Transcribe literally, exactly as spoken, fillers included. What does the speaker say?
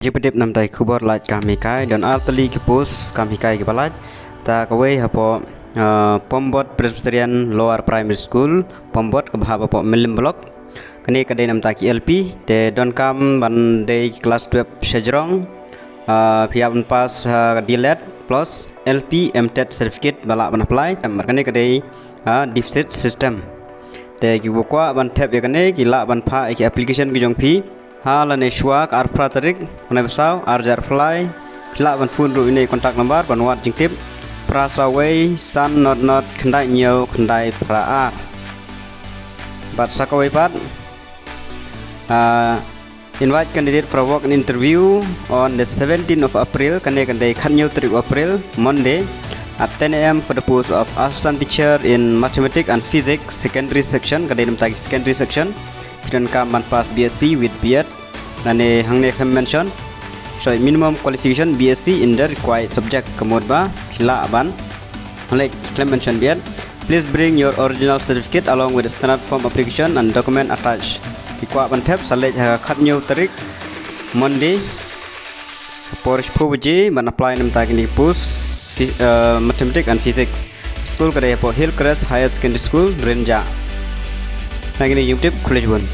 Jingpyntip namta ki khubor lait kam hikai, don ar tylli ki post kam hikai kiba lait. Ta kawei hapoh, ah, Pombot Presbyterian Lower Primary School, Pombot, kaba hap hapoh Mylliem Block. Kane ka dei namta ki L P, te donkam ban dei ki class twelve shajrong, ah, phi hap ban pass ha D.El.Ed plus L P M.Ted certificate ba lah ban apply. Namar kane ka dei, ah, deficit system. Te kiba kwah ban thep ïa kane ki lah ban phah ïa ki application ki jong phi ha lane shuwa ka arphew phra tarik, kane ba saw, ar hajar arphew lai. Phi lah ban phone ruh ïa ine i contact number ban wad jingtip, phra saw wei san not not khyndai hynñiew khyndai phra ar. Bad sa kawei pat, ah, invite candidate for a walk-in interview on the seventeenth of April, kane ka dei khathynñiew tarik April, Monday, at ten A M for the post of Assistant Teacher in Mathematics and Physics, Secondary Section, ka dei namta ki Secondary Section. Phi donkam ban pass B.Sc with B.Ed. Lane hangne khlem mention, sorry, minimum qualification B.Sc in the required subject, ka mut ba phi lah ban, leh khlem mention B.Ed. Please bring your original certificate along with the standard form application and document attached. Phi kwah ban thep, sa leit ha ka khathynñiew tarik, Monday, por shiphew baje, ban apply namta kine ki post, phy-, uh, Mathematics and Physics. School ka dei hapoh Hillcrest Higher Secondary School, Rynjah. Na kine ki jingtip, khublei shibun.